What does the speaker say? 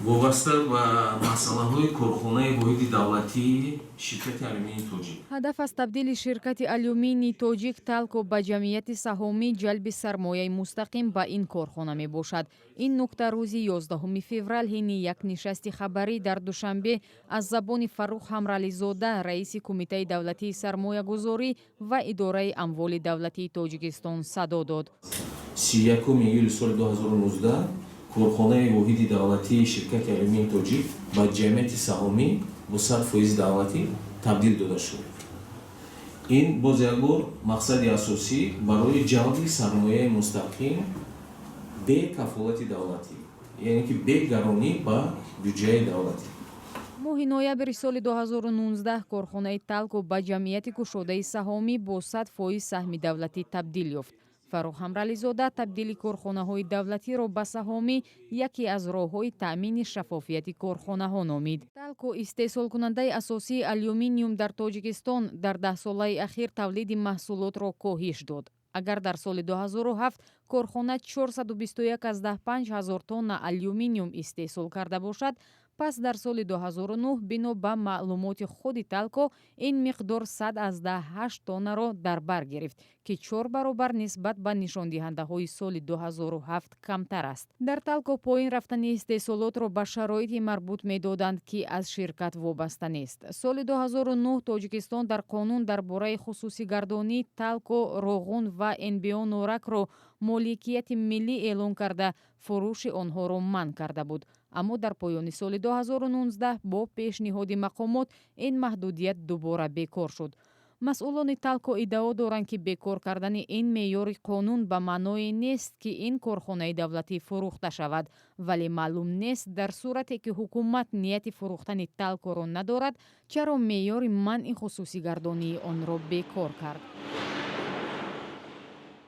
Вобаста ба масъалаҳои корхонаи воҳиди давлатии ширкати Алюминии Тоҷик. Ҳадаф аз табдили ширкати Алюминии Тоҷик Талко ба ҷамъияти саҳомӣ ҷалби сармояи мустақим ба ин корхона мебошад. Ин нукта рӯзи 11 феврал ҳини як нишасти хабарӣ дар Душанбе аз забони Фаррух Ҳамрализода, раиси Кумитаи давлатии сармоягузорӣ ва идораи амволи давлатии Тоҷикистон, садо дод. 31 июли соли 2019 корхонаи воҳиди давлатии ширкати Алюминии Тоҷик ба ҷамъияти саҳомӣ бо 100% давлатӣ табдил дода шуд. Ин боз як бор мақсади асосӣ барои ҷалби сармояи мустақим бе кафолати давлатӣ, яъне ки бе гаронӣ ба бюҷаи давлатӣ. Моҳи ноябри соли 2019 корхонаи Талко ба ҷамъияти кушодаи саҳомӣ бо 100% саҳми давлатӣ табдил ёфт. Фаррух Ҳамрализода табдили корхонаҳои давлатиро ба саҳомӣ яке аз роҳҳои таъмини шаффофияти корхонаҳо номид. Талко, истеҳсолкунандаи асосии алюминиум дар Тоҷикистон, дар даҳсолаи ахир тавлиди маҳсулотро коҳиш дод. Агар дар соли 2007 корхона 421,5 ҳазор тонна алюминиум истеҳсол карда бошад, пас дар соли 2009, бино ба маълумоти худи Талко, ин миқдор 100,8 тоннаро дар бар гирифт, ки чор баробар нисбат ба нишондиҳандаҳои соли 2007 камтар аст. Дар Талко поин рафтани истеҳсолотро ба шароити марбут медоданд, ки аз ширкат вобаста нест. Соли 2009 Тоҷикистон дар қонун дар бораи хусусигардонӣ Талко, Роғун ва НБО Норакро моликияти миллӣ эълон карда, фурӯши онҳоро манъ карда буд. Аммо дар поёни соли 2019 бо пешниҳоди мақомот ин маҳдудият дубора бекор шуд. Масъулони Талко иддао доранд, ки бекор кардани ин меъёри қонун ба маъное нест, ки ин корхонаи давлатӣ фурӯхта шавад. Вале маълум нест, дар сурате ки ҳукумат нияти фурӯхтани Талкоро надорад, чаро меъёри манъи хусусигардонии онро бекор кард.